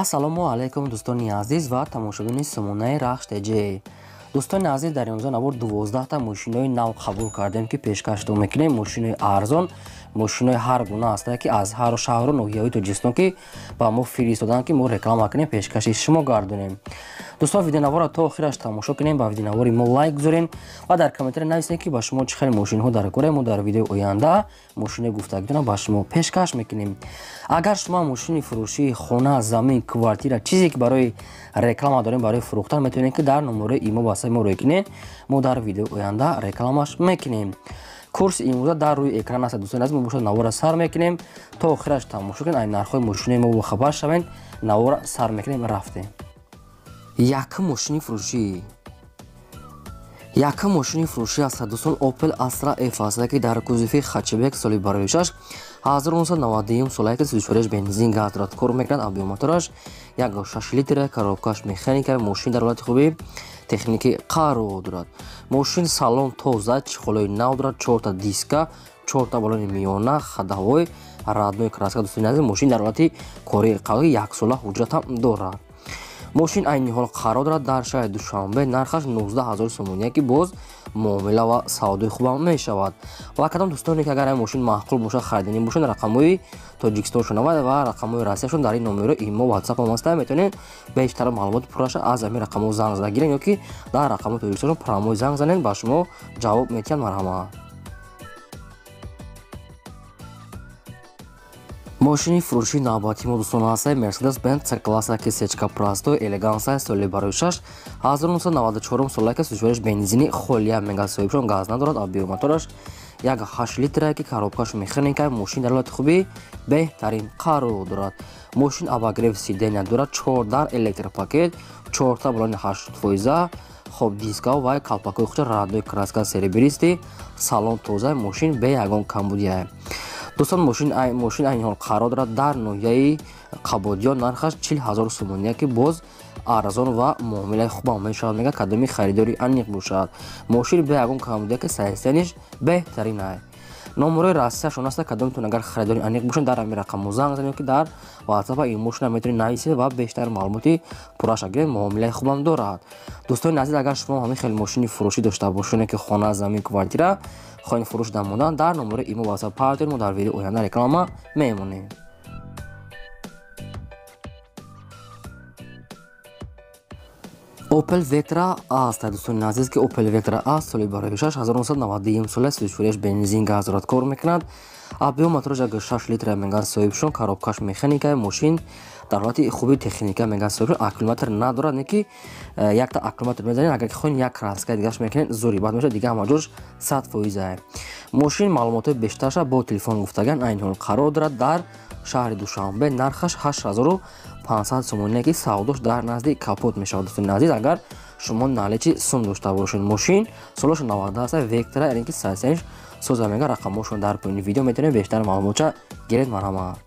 Ассалому алайкум дӯстони азиз ва тамошобинони сомонаи Рахш ТЖ. Дӯстони азиз, дар имрӯза навор 12та мошинои нав қабул кардем, ки пешкаштон мекунем. Мошинои арзон, мошинои ҳар гуна ҳастанд, ки аз ҳар шаҳру ноҳияҳои Тоҷикистон ки ба мо фиристоданд, ки мо реклама кунем, пешкаши шумо гардонем. Дӯстон, видеонаворро то охираш тамошо кунем, ба видеонавори мо лайк гузорем ва дар комментария нависем, ки ба шумо чӣ хел мошинҳо дар кора. Мо дар видеои оянда мошинои гуфтагитонро ба шумо пешкаш мекунем. Агар шумо мошини фурӯшии хона, замин, квартира, чизе ки барои реклама дорем, барои фурӯхтан, метавонед, ки дар номерои имо васаи мо рӯй кунед. Мо дар видеои оянда рекламаш мекунем. Курси имрӯза дар рӯи экран аст. Дӯстони азиз, мо бошад навора сар мекунем, то охираш тамошо кунед, ай нархҳои мошинои мо бохабар шавед. Навора сар мекунем, рафтем. Якум мошини фурӯшӣ, якум мошини фурӯшӣ аст, дӯстон, Opel Astra F аст, ки дар кузови хэтчбек, соли барои 6 1991 солае, ки сӯзишвориаш бензин, газ дорад, кор мекунад. Объём мотораш 1,6 литра, коробкаш механика. Мошин дар ҳолати хуби техникӣ қарор дорад. Мошин салон тоза, чехолои нав дорад, чорта диска, чорта балони миёна, ходовой родной краска. Дӯстони азиз, мошин дар ҳолати кори қавӣ, яксола ҳуҷҷатам дорад. Мошин айни ҳол қарор дорад дар шаҳри Душанбе, нархаш 19 000 сомонӣ, ки боз муомила ва савдои хубам мешавад. Ва кадом дӯстоне ки агар ин мошин маъқул бошад, харидани бошад, рақамҳои Тоҷикистоншон ва рақамҳои Россияшон дар ин номеро имо, ватсап ҳам ҳастанд. Метавонед бештар маълумоти пурраша аз ҳамин рақамҳо занг зада гиред ё ки дар рақамҳои Тоҷикистоншон прямой занг занед, ба шумо ҷавоб медиҳанд. Марҳамат. Мошини фурӯшии навбатии мо, дӯстон, ҳастаи Mercedes Benz C-класса, ки сечка простой элеганса, соли барои 6 1994 солае, ки сӯзишвориаш бензини холия мега, соҳибшон газ надорад. Объём мотораш 1,8 литра, ки коробкаш механика. Мошин дар ҳолати хуби беҳтарин қарор дорад. Мошин обогрев сиденья дорад, чор дар, электропакет, чорта балони 8 фоиза. Хоб, дискао ва калпакои худша родной краска, серебристый, салон тоза, мошин бе ягон камбудия. Дӯстон, мошин айни ҳол қарор дорад дар ноҳияи Қабодиён, нархаш 40 000 сомонӣ, ки боз арзон ва муомилаи хубам мешавад, мега кадоми харидори аниқ бошад. Мошин бе ягон камбудия, ки состояниш беҳтарин ай. Номерои Россияшон аст. Кадомтон агар харидори аниқ бошанд, дар ҳамин рақамҳо занг занед ё ки дар ватсапа ин мошина метавонед нависед ва бештар маълумоти пурраша гиред. Муомилаи хубам дорад. Дӯстони азиз, агар шумо ҳамин хел мошини фурӯшӣ дошта бошед, ки хона, замин, квартира хоҳед фурӯш намудан, дар номерои имо, ватсап партер, мо дар видеои оянда реклама мемонем. Opel Vectra A аст, дӯстони азиз, ки Opel Vectra A соли барои 6 1991 сола, сӯзишвориаш бензин, газ дорад, кор мекунад. Объём мотораш 6 литра меган соҳибшон, коробкаш механика. Мошин дар ҳолати хуби техника меган соҳибшон. Аккумулятор надорад, не ки якта аккумулятор мезанед, агар ки хоҳед, як краска дигаш мекунед, зури бад мешавад, дига ҳама ҷош 100 фоиза. Мошин маълумотҳои бештарша бо телефон гуфтаган. Айни ҳол қарор дорад дар шаҳри Душанбе, нархаш 8500 сомонӣ, ки савдош дар назди капот мешавад. Дӯстони азиз, агар шумо наличи сум дошта бошед, мошин солош 90 аст, Вектра, яъне ки состояниш соза мега. Рақамҳошон дар поёни видео, метавонед бештар маълумотша гиред. Марҳамат.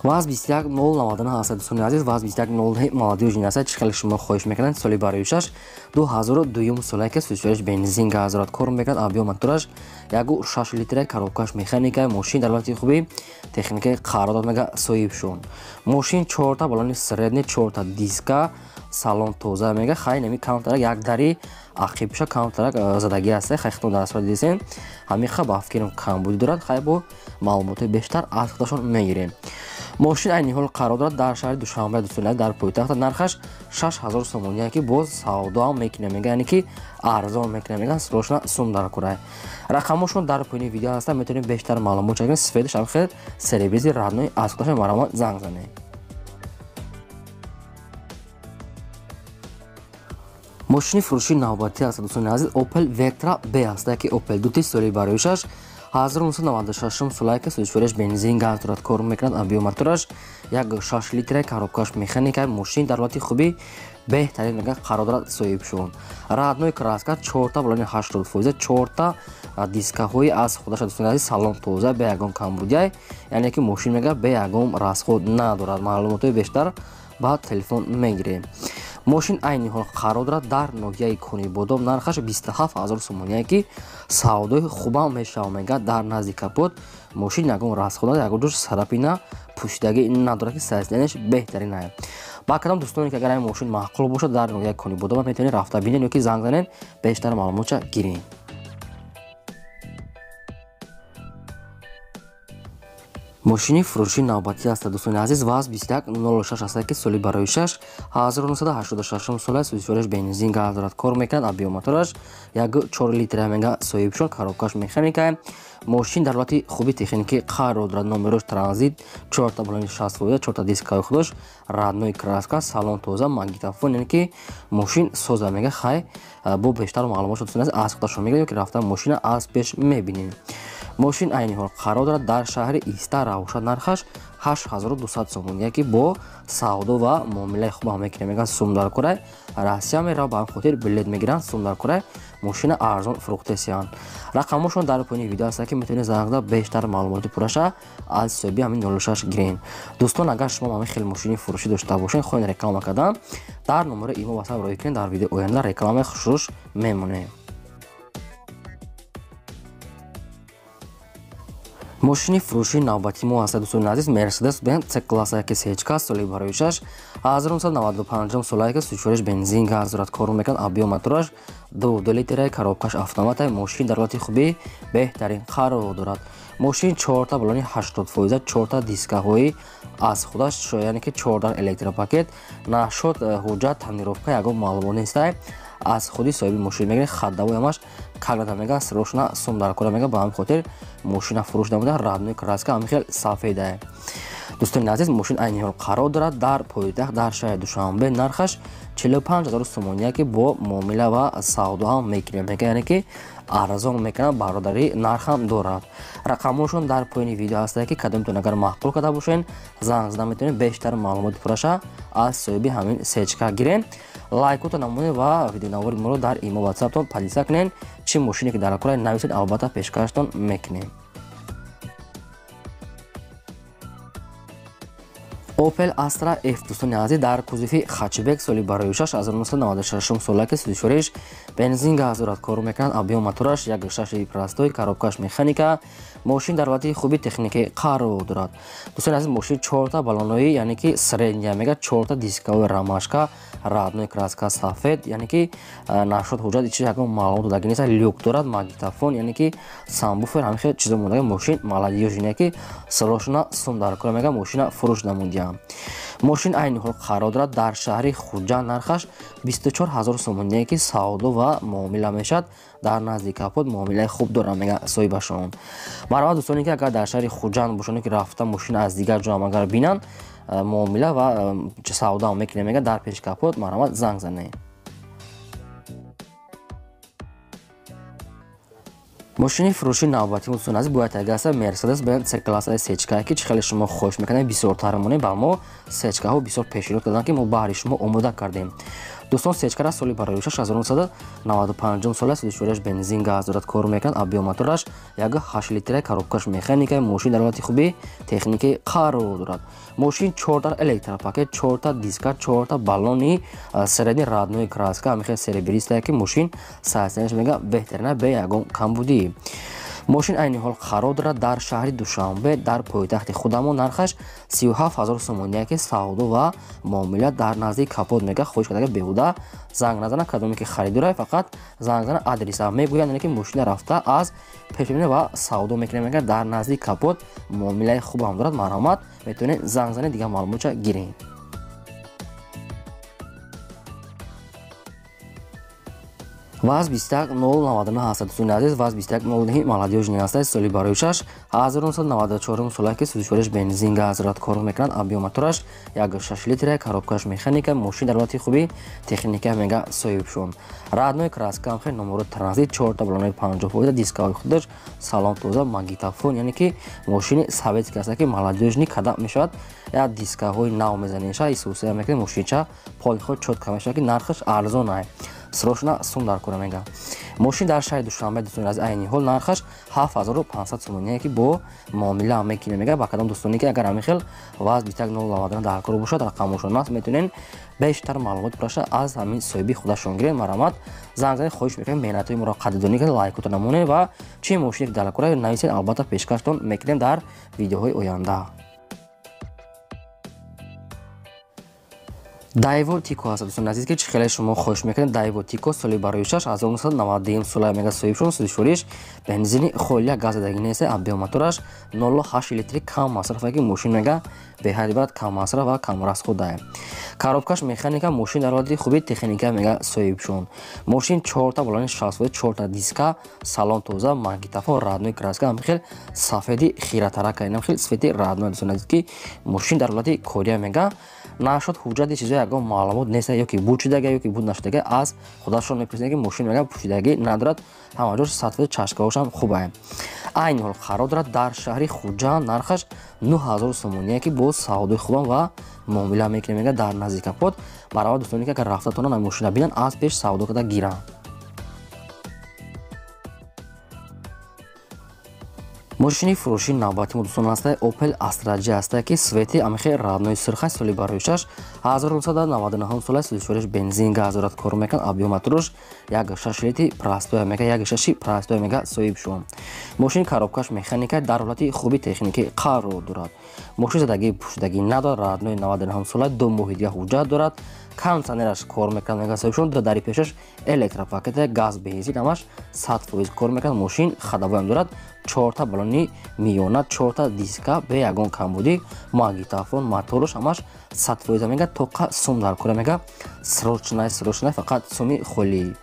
ВАЗ 21 099 ҳаст, дӯстони азиз. ВАЗ 21 молодёжный аст, чӣ хеле шумо хоҳиш мекунанд. Соли барои 6 2002 солае, ки сӯзишвориаш бензин, газ дорад, кор мекунад. Объём мотораш 1,6 литра, коробкаш механика. Мошин дар ҳолати хуби техникаи қарор дод, мега соҳибшон. Мошин чорта балони средний, чорта диска, салон тоза мега. Хай, нами камтарак як дари ақибша камтарак задагӣ аст. Хай, хитон дар сурат дидесен, ҳамиха ба фикрем камбудӣ дорад. Хай, бо маълумотҳои бештар аз худашон мегирем. Мошин айни ҳол қарор дорад дар шаҳри Душанбе, дӯстони, дар пойтахт, нархаш 6000 сомоние, ки боз савдоам мекунем, мега, яъне ки арзон мекунем, мега, срочно сум дар курай. Рақамҳошон дар поёни видео ҳастанд, метавонед бештар маълумот чакунед. Сифаташ ҳам хел серебристый, родной аз худашон. Марҳамат, занг занед. Мошини фурӯшии навбатӣ аст, дӯстони азиз, Opel Vectra B аст, ки Opel дути, соли барои 6 1996 солае, ки сӯзишвориаш бензин, газ дорад, кор мекунад. Объём мотораш 1,6 литра, коробкаш механика. Мошин дар ҳолати хуби беҳтарин мега қарор дорад соҳибшон. Родной краска, чорта балони 80 фоиза, чорта дискаҳои аз худаша. Дӯстони азиз, салон тоза, бе ягон камбудиай, яъне ки мошин мега бе ягон расход надорад. Маълумотҳои бештар ба телефон мегирем. Мошин айни ҳол қарор дорад дар ноҳияи Конибодом, нархаш 27 000 сомоние ки савдои хубам мешавад мега. Дар назди капот мошин ягон расход, ягон ҷош сарапина пӯшидагӣ надорад, ки состоянияш беҳтарин ае. Ба кадом дӯстоне ки агар ин мошин маъқул бошад, дар ноҳияи Конибодом метавонед рафта бинед ё ки занг занед, бештар маълумотша гиред. Мошини фурӯшии навбатӣ аст, дӯстони азиз, ВАЗ 2106 аст, ки соли барои 6 1986 сола, сӯзишвориш бензин, газ дорад, кор мекунад, объём мотораш 1,4 литра мега соҳибшон, коробкаш механика. Мошин дар ҳолати хуби техникӣ қарор дорад, номерош транзит, чорта балони 60%, чорта дискаи худош родной краска, салон тоза, магнитофон, яъне ки мошин соза мега. Хай, бо бештар маълумот дӯстони азиз аз худашон мегиред ё ки рафта мошина аз пеш мебинед. Мошин айни ҳол қарор дорад дар шаҳри Истара бошад, нархаш 8200 сомон, яке бо савдо ва муомилаи хуб ҳам мекунем. Мегӯянд, сум дар курай, Россия мерава, ба ҳам хотир билет мегиранд, сум дар курай, мошина арзон фурӯхтесиянд. Рақамошон дар поёни видео аст, ки метавонед занг зада бештар маълумоти пурраша аз ҳисоби ҳамин 06 гиред. Дӯстон, агар шумо ҳамин хел мошини фурӯшӣ дошта бошед, хоҳед реклама кардан, дар номери имо ватсап роҳӣ кунед, дар видеои оянда рекламаи хушрӯш мемонем. Мошини фурӯшии навбатии мо аст, дӯстони азиз, Мерседес Бенз С класса, ки сечка, соли барои 6 1995 солае, ки сӯзишвориш бензин, газ дорад, кор мекунад, объём мотораш 2,2 литра, коробкаш автомата. Мошин дар ҳолати хуби беҳтарин қарор дорад. Мошин чорта балони 80%, чорта дискаҳои аз худаш, яъне ки чорда электропакет. Нашод ҳуҷҷат, тонировка ягон маълумот нестай, аз худи соҳиби мошин мегиред. Ходовой ҳамаш каглата мега, срочно сум дар кора мега, ба ҳамин хотир мошина фурӯш намуда. Родной краска, ҳамин хел сафедае. Дӯстони азиз, мошин айни ҳол қарор дорад дар пойтахт, дар шаҳри Душанбе, нархаш 45 000 сомония, ки бо муомила ва савдо ҳам мекунем мега, яъне ки арзон мекунад, бародарӣ нархам дорад. Рақамҳошон дар поёни видео ҳастае, ки кадомтон агар маъқул карда бошед, занг зада метавонед, бештар маълумоти пурраша аз соҳиби ҳамин сечка гиред. Лайкото намонед ва видеонавори моро дар имо ватсаптон поделиться кунед. Чӣ мошине ки дар кора, нависед, албатта пешкаштон мекунем. Opel Astra F, дӯстони азиз, дар кузови хэтчбек, соли барои 6 1996 сола, ки сӯзишвориш бензин, газ дорад, кор мекунад, объём мотораш 1,6 простой, коробкаш механика. Мошин дар ҳолати хуби техникӣ қарор дорад. Дӯстони азиз, мошин чорта балонои, яъне ки средняя мега, чорта дискаҳои ромашка, родной краска, сафед, яъне ки нашод ҳуҷҷат чиз ягон маълумот додагӣ нест, люк дорад, магнитофон, яъне ки сабвуфер, ҳамин хел чизо мондаги. Мошин молодёжный, ки срочно сум дар кора мега, мошина фурӯш намудиям. Мошин айни ҳол қарор дорад дар шаҳри Хуҷанд, нархаш 24 000 сомоние, ки савдо ва муомила мешавад, дар назди капот муомилаи хуб дорад мега соҳибашон. Марҳамат, дӯстоне ки агар дар шаҳри Хуҷанд бошанд, ки рафта мошина аз дигар ҷо ҳам агар бинанд, муомила ва савдо мекунем мега, дар пеши капот марҳамат занг занед. Мошини фурӯшии навбатӣ, дӯстони азиз, бояд агаста Мерседес Бенз С класса сечка, ки чӣ хеле шумо хоҳиш мекунед, бисёртар монед ба мо сечкаҳо бисёр пешниҳод карданд, ки мо баҳри шумо омода кардем. Дӯстон, сечкара соли барои 6 1995 сола, сӯзишвориаш бензин, газ дорад, кор мекунад, объём мотораш 1,8 литра, коробкаш механика. Мошин дар ҳолати хуби техникӣ қарор дорад. Мошин чорта электропакет, чорта диска, чорта баллони средний, родной краска, ҳамин хел серебристая, ки мошин состоянияш мега беҳтарина, бе ягон камбудӣ. Мошин айни ҳол қарор дорад дар шаҳри Душанбе, дар пойтахти худамон, нархаш 37 000 сомоние, ки савдо ва муомила дар назди капот мега. Хоҳиш карда, беҳуда занг назана, кадоме ки харидора, фақат занг зана, адреса мегӯянд, яъне ки мошина рафта аз пеш ва савдо мекунем мега, дар назди капот муомилаи хуб ҳам дорад. Марҳамат, метавонед занг занед, дигар маълумотша гиред. ВАЗ 21099 ҳаст, дӯстони азиз. ВАЗ 2109 молодёжный ҳаст, соли барои 6 1994 сола, ки сӯзишвориш бензин, газ дорад, кор мекунад, объём мотораш 1,6 литра, коробкаш механика. Мошин дар ҳолати хуби техника мега соҳибшон, родной краска, хел номеро транзит, чорта балонои 50%, дискаҳои худаш, салон тоза, магнитофон, яъне ки мошини советский аст, ки молодёжный када мешавад. Як дискаҳои нав мезанеша, исусия мекунед, мошинча поли худ чётко мешавад, ки нархаш арзон ай. Срочно сум дар кора мега. Мошин дар шаҳри Душанбе, дӯстони азиз, айни ҳол нархаш 7500 сомоние ки бо муомила мекунем мега. Ба кадом дӯстоне ки агар ҳамин хел ВАЗ 21099 дар кор бошад, рақамошон аст, метавонен бештар маълумот пураша аз ҳамин соҳиби худашон гиред. Марҳамат, занг занед, хоҳиш мекунем меҳнатҳои моро қадрдонӣ кунед, лайкотон намонед ва чӣ мошине ки дар кора нависед, албатта пешкаштон мекунем дар видеоҳои оянда. Дайво Тико аст, дӯстони азиз, ки чӣ хеле шумо хоҳиш мекунед. Дайво Тико соли барои 6 1992 сола мега соҳиб шуд. Сӯзишвориш бензини холия, газ задагӣ нест, объем мотораш 0,8 литри, кам масраф, ки мошин мега беҳад бад кам масраф ва кам расход. Коробкаш механика, мошин дар ҳолати хуби техника мега соҳиб шуд. Мошин 4та болони 60, 4та диска, салон тоза, магнитофон, родной краска, ҳам хел сафеди хиратарака, инам хел свети родной, дӯстони азиз, ки мошин дар ҳолати кория мега. Нашуд ҳуҷҷати чизо ягон маълумот нест, ё ки буд шудага, ё ки буд нашудага, аз худашон мепурсанд, ки мошин мега пӯшидагӣ надорад, ҳама ҷош сатфи чашкаҳошам хуб. Айни ҳол қарор дорад дар шаҳри Хуҷанд, нархаш 9000 сомоние ки бо савдои хубам ва муомила мекунем мега дар наздик капот. Баробар дӯстоне ки агар рафтатонан мошина бинанд, аз пеш савдо карда гиранд. Мошини фурӯшии навбати мо, дӯстон, аста Opel Astra J аста, ки свети амихе родной сирхай, соли барои 6 1999 сола, сӯзишвориш бензин, газ дорад, кор мекунад, объем мотораш 1.6 литри простой мега, 1.6 простой мега соҳиб шуд. Мошин коробкаш механика, дар ҳолати хуби техникӣ қарор дорад. Мошин задагӣ пӯшидагӣ надорад, родной 99 сола, 2 моҳи дига ҳуҷҷат дорад, кондиционераш кор мекунад мега соҳиб шуд, дари пешаш электропакет, газ, бензин ҳамаш 100% кор мекунад. Мошин ходовоям дорад, 4та балони миёна, 4та диска бе ягон камбудӣ, магнитофон, мотораш ҳамаш 100% мега, тоқа сум дар кора мега, срочно срочно фақат суми холӣ.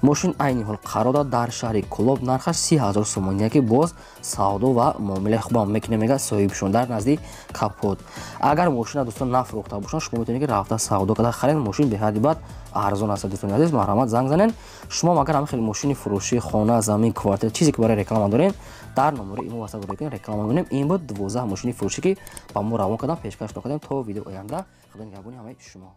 Мошин айни ҳол қарор дорад дар шаҳри Кулоб, нархаш 30000 сомоние ки боз савдо ва муомилаи хубам мекунем мега соҳиб шуд дар назди капот. Агар мошина дӯстон нафурӯхта бошанд, шумо метавонед ки рафта савдо карда харед. Мошин беҳади бад арзон аст, дӯстони азиз, марҳамат, занг занед. Шумо агар ҳамин хел мошини фурӯшӣ, хона, замин, квартира, чизе ки барои реклама доред, дар номери имо васат ворид кунед, реклама мекунем. Ин буд 12 мошини фурӯшӣ ки ба мо равон кардам, пешкаш кардем. То видео оянда, Худо нигаҳбони ҳамаи шумо.